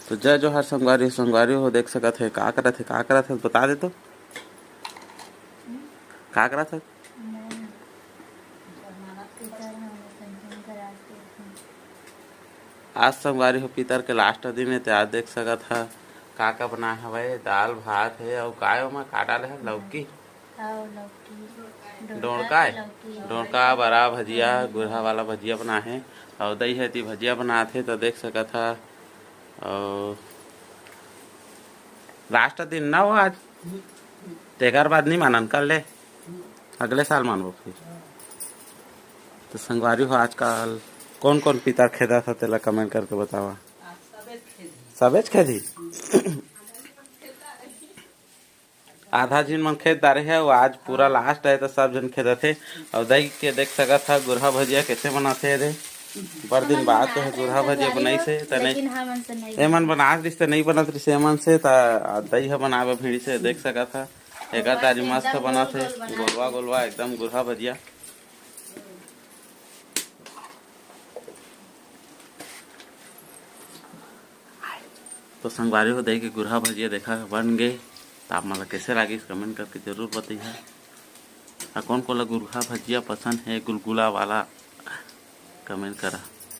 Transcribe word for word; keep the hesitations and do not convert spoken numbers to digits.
तो जय जोहार संगवारी, संगवारी हो देख सकत हे का करत हे, का करत हे बता दे तो। का करत हे? आज संगवारी हो पितर के लास्ट दिन हे, ते आज देख सकत ह का का बनाए हवय। दाल भात हे अउ काय ओमा का डाले हे? लौकी। अउ लौकी, डोंड़का हे? लौकी। डोंड़का, बरा, भजिया, गुरहा वाला भजिया बनाए हे। अउ दई हे ती भजिया बनात हे, तो देख सकत ह। अउ लास्ट दिन ना हो आज, तेकर बाद नहीं मानन, कर ले, अगले साल मानबो फिर। तो संगवारी हो, आजकल कौन कौन पितर खेदत ह, तेला कमेंट करके बतावा। सबेच खेदी। आधा झिन मन खेद डारे हे, अउ आज पूरा लास्ट हे, तो सब झन खेदत हे। अउ दई के देख सकत ह, गुरहा भजिया कैसे बनाथे दे। बड़ दिन बाद तो हे गुरहा भजिया बनाइस हे, त नहीं। लेकिन हमन से नहीं। एमन बनात रिस त नहीं बनत रिस एमन से, त दई ह बनावे भिड़ी से देख सकत ह। एकर दारी मस्त एकदम बनाथे, गोल गोल बनाथे। गोलवा गोलवा एकदम गुरहा भजिया। तो संगवारी हो, दई के गुरहा भजिया देखा बन गे, त आप मन ला कैसे लागिस, कमेंट करके जरूर बतइहा। आ कौन कोला गुरहा भजिया पसंद हे, गुलगुला वाला, कमेंट करा।